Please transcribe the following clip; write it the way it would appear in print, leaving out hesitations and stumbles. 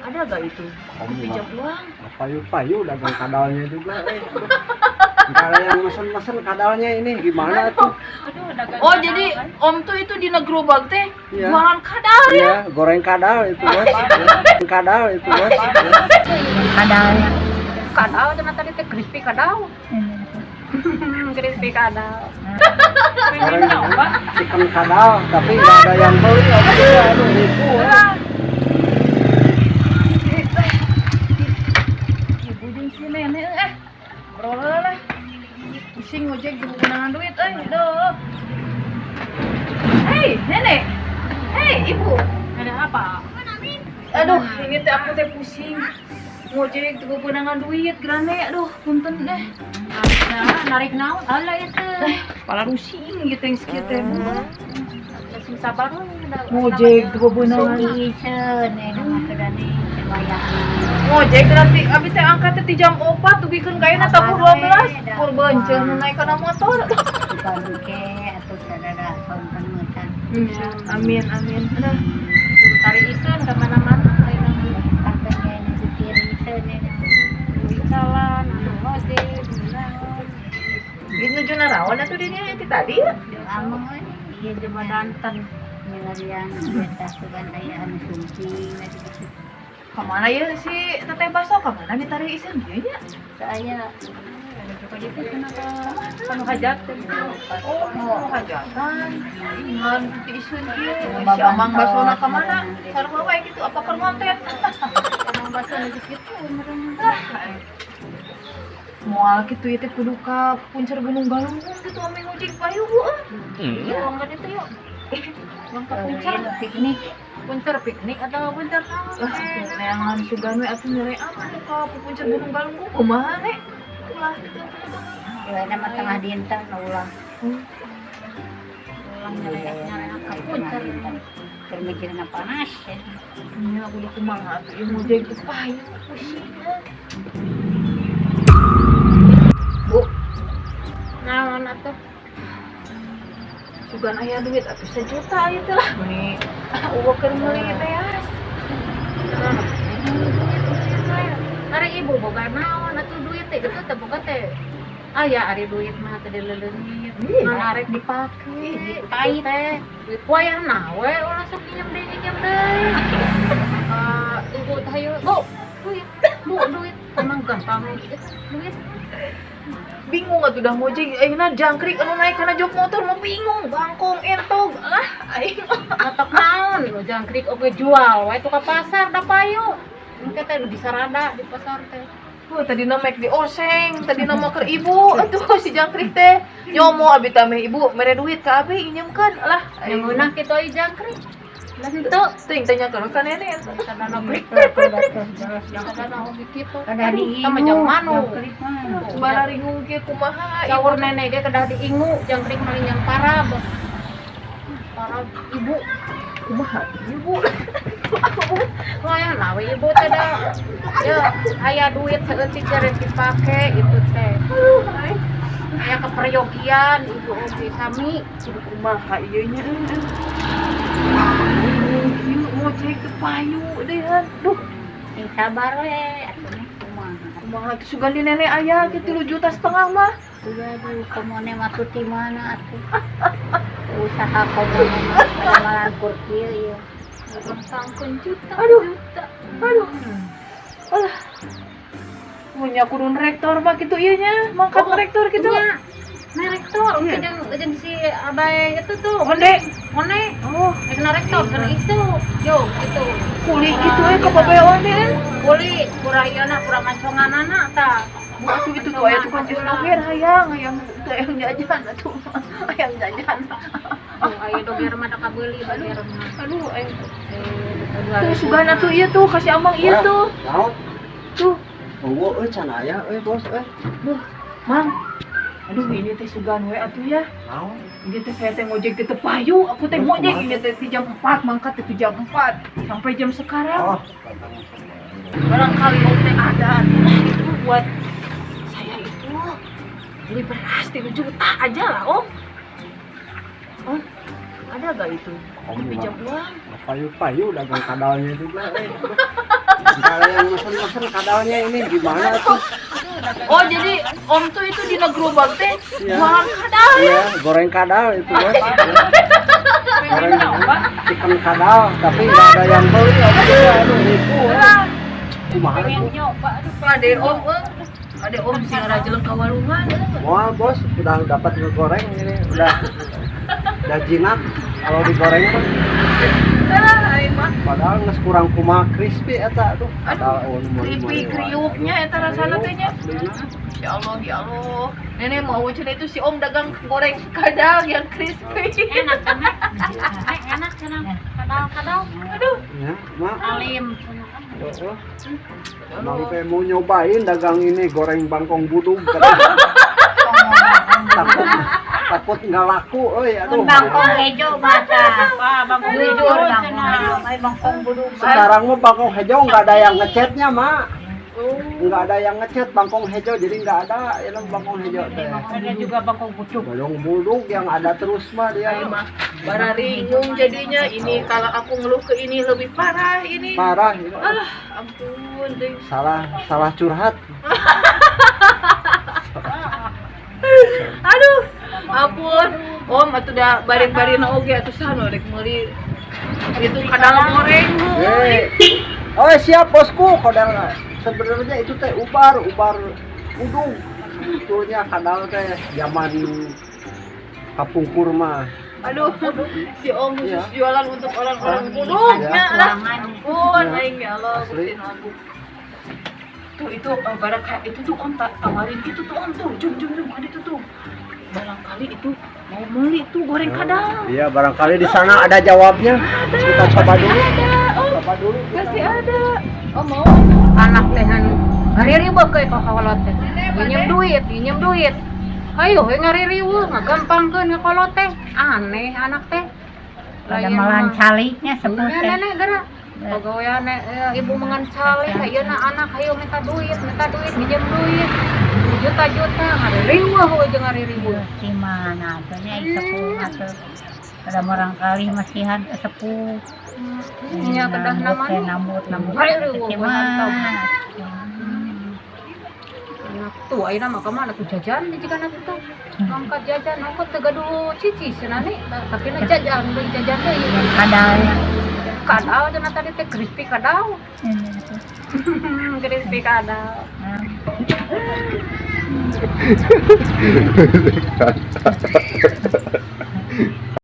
Ada gak itu? Aku pinjam uang. Payu-payu dagang kadalnya juga. Nggak ada yang mesen-mesen kadalnya ini gimana tuh? Aduh, dagang Oh, kadal, jadi kan? Om tuh itu di gerobak teh Iya. jualan kadal ya? Iya, goreng kadal itu, Bos. Kadal itu, Bos. Kadalnya. Kadal cenah tadi teh crispy kadal. Crispy kadal. Goreng chicken kadal, tapi nggak ada yang beli. Aduh, aduh, ribu. Ibu jeung si nenek Bro lah. Pusing ngojek jeung gunakan duit euy, duh. Hei, nenek. Hei, ibu. Ada apa? Aduh, ini teh aku teh pusing. Ngojek teu gunakan duit, grane. Aduh, punten deh. Nah, narik naon? Alah itu. Kepala rusing gitu yang sekieu teh, Bu. Sing sabar we. Ngojek teu beunangan. Iseun mah kedane wayahna. Ngojek nanti abi teh angkat teh ti jam 4 dugikeun ka ayeuna tabuh 12. Kur beunceun nu naik kana motor. Bukan ke atuh sadada sonten meutan. Amin amin. Aduh. Tarik iseun ke mana-mana ayeuna mah. Sampai kene setir iseun ini. Duit jalan, anu ngojek, naon. Ieu nuju naraon atuh di dieu ti tadi ya? Ameng we ieu Coba danten. Milarian biasa sugan aya anu sumping gitu. Kamana ya si Teteh Baso kamana ditarik iseun dieu nya? Saya Ada juga gitu kenapa? Kanu hajat teh. Oh, hajatan. Ingan ti iseun kieu. Si Amang Basona kamana? Sarua wae kitu apa keur ngonten? Emang baso geus kitu meureun. Moal kitu ieu teh kudu ka puncer Gunung Galunggung gitu ame ngojek payu Bu. Ah. Iya, uang kan itu yuk. Uang ke puncer, piknik. Puncer piknik atau puncer naon? Ah, neangan sugan we atuh nyerean atuh ka puncer Gunung Galunggung kumaha nek? Ulah kitu. Ya nama tengah dinten ulah. Ulang nyerean ka puncer. Keur mikirna panas. Nya kudu kumaha atuh ieu ngojek teh payu pusing. Bu, Naon atuh? Sugan aya duit atuh sejuta ieu teh lah nih. Eueuh keur meuli beas. Ari ibu boga naon atuh duit teh gitu teh boga teh. Aya ari duit mah teh dileuleungit. Iya. Ngan arek dipake. Pahit teh. Duit wayahna we ulah sok pinjem deui pinjem deui. Ibu teh hayu, Bu, duit. Bu, duit. Emang gampang itu duit. Bingung atuh dah ngojek ayeuna jangkrik anu naik kana jok motor mau bingung bangkong entog lah aing. Matak naon nu jangkrik oge jual we tuh ka pasar da payu. Engke teh bisa rada di pasar teh. Tuh tadina mek di oseng, tadina mah keur ibu atuh si jangkrik teh. Nyomo abi teh meh ibu mere duit ka abi injemkeun lah. Yang ngeunah kitu ai jangkrik. Lah henteu Teuing tanyakeun ka nenek. sadana krik krik krik krik. Sadana oge kitu. Kedah diingu. Tah mah jang manu. Jangkrik mah. Bararingung kieu kumaha ibu. Saur nenek ge kedah diingu jangkrik maling yang parab. Parab ibu. Kumaha ibu. Wah, nah we ibu teh da. Ya, aya duit saeutik rek dipake itu teh. Aduh, aing. Aya keperyogian ibu oge sami. Kudu kumaha ieu nya. Bingung kieu ngojek teu payu dehan. Duh, Sing sabar we atuh nih kumaha. kumaha tuh sugan di nenek aya kieu 3,5 juta mah. Aduh, komone mah tuh di mana atuh? Usaha komone mah malah kur kieu ieu. Gampangkeun juta. Aduh. Aduh. Alah. Punya kurun rektor mah kitu ieu nya, mangkat rektor kitu. Nya. Nah, rektor, Iya. jeung jeung si abai itu tuh. Onde. One, Oh, rek na rektor kana isu. Yo, gitu. kuli kitu we ka babe onde. Kuli, pura ieu na, pura manconganana tah. Bu atuh itu tuh aya tukang jus doger hayang, hayang teu hayang jajan atuh. Hayang jajan. Tuh, aya doger mah da kabeuli doger mah. Aduh, aing. Eh, Tuh sugan atuh ieu tuh kasih amang ieu tuh. Naon? Tuh. Eueuh euy can aya euy bos euy. Duh, Mang. Aduh, ini teh sugan we atuh ya. Naon? Ini teh saya teh ngojek teh teu payu, aku teh Terus ngojek kumaha ini teh di jam 4 mangkat teh di jam 4 sampai jam sekarang. Oh, Barangkali om teh ada atuh lah itu buat saya itu beli beras 3 juta aja lah om. Om, ada gak itu? Om Pinjam uang. Payu-payu dagang kadalnya juga. Nggak ada yang mesen-mesen kadalnya ini gimana tuh? Oh, jadi Om tuh itu di gerobak teh Iya. jualan kadal ya? Iya, goreng kadal itu, Bos. Goreng chicken kadal, tapi nggak ada yang beli. Aduh, aduh, ribu. Kumaha Pengen tuh? nyoba aduh. Ade Om, eh. Ade Om sing rajeleng ka walungan. Wah, Bos, udah dapat ngegoreng ini, udah jinak kalau digoreng mah. Alah, aing mah. Padahal geus kurang kumaha crispy eta tuh. Kadal Aduh, oh, nu kripi kriuknya eta rasana teh nya. Aslina. Ya Allah, ya Allah. Nenek mau cenah itu si Om dagang goreng kadal yang crispy. Enak kan? Eh, enak cenah. Kadal-kadal. Aduh. Ya, mak. Alim. Heeh. Emang teh mau nyobain dagang ini goreng bangkong budug katanya. Takut takut nggak laku euy, aduh. Mun bangkong hejo mata. Wah, bangkong Jujur hejo bangkong cenah. hejo, ai bangkong budug. Sekarang mah bangkong hejo nggak ada yang ngechatnya, Mak. Oh. Nggak ada yang ngechat bangkong hejo, jadi nggak ada ya bangkong hejo teh. Ada juga bangkong budug. Bangkong budug yang ada terus mah dia. Aing mah bararingung jadinya ini kalau aku ngeluh ke ini lebih parah ini. Parah ini. Alah, ampun deh. Salah salah curhat. Aduh, ampun. Om atuh da bari-bari na oge atuh saha nu rek meuli itu kadal goreng heuy. Eh. Oh siap bosku, kadal. Sebenarnya itu teh ubar, ubar udung. Sebetulnya kadal teh zaman kapungkur mah. Aduh, si Om khusus Iya. jualan untuk orang-orang budug Iya. nya lah. Ampun, Iya. aing ya Allah, Asli. Gusti nu agung. Tuh itu barangkali itu tuh Om tawarin itu tuh Om tuh, jum jum jum ada itu tuh. Barangkali itu mau beli tuh goreng kadal. Iya, barangkali di sana ada jawabnya. Kita coba dulu. Ada, Om. Coba dulu. kita. Pasti ada. Om mau? Anak teh anu ngaririweuh ke ka kolot teh. Nginjem duit, nginjem duit. Hayo we ngaririweuh, ngagampangkeun ka kolot teh. Aneh anak teh. Ada malahan caliknya sebut Nya teh. nenek gerak. Pagawean ibu mengan calik ayeuna anak hayo minta duit, minjem duit. Juta-juta ngaririweuh we jeung ngaririweuh. Di mana atuh nya sepuh atuh. Ada barangkali masihan sepuh. Nya kedah namanya. Nambut nambut. Ngaririweuh Di we harta. mana? Anak tuh ayeuna mah ka mana tuh jajan di jigana tuh. Mangkat jajan, aku teu gaduh cici cenah nih, tapi na jajan, beli jajan deui. Kadalnya. Kadal cenah tadi teh crispy kadal. Ini tuh. Crispy kadal. Nah. Kata.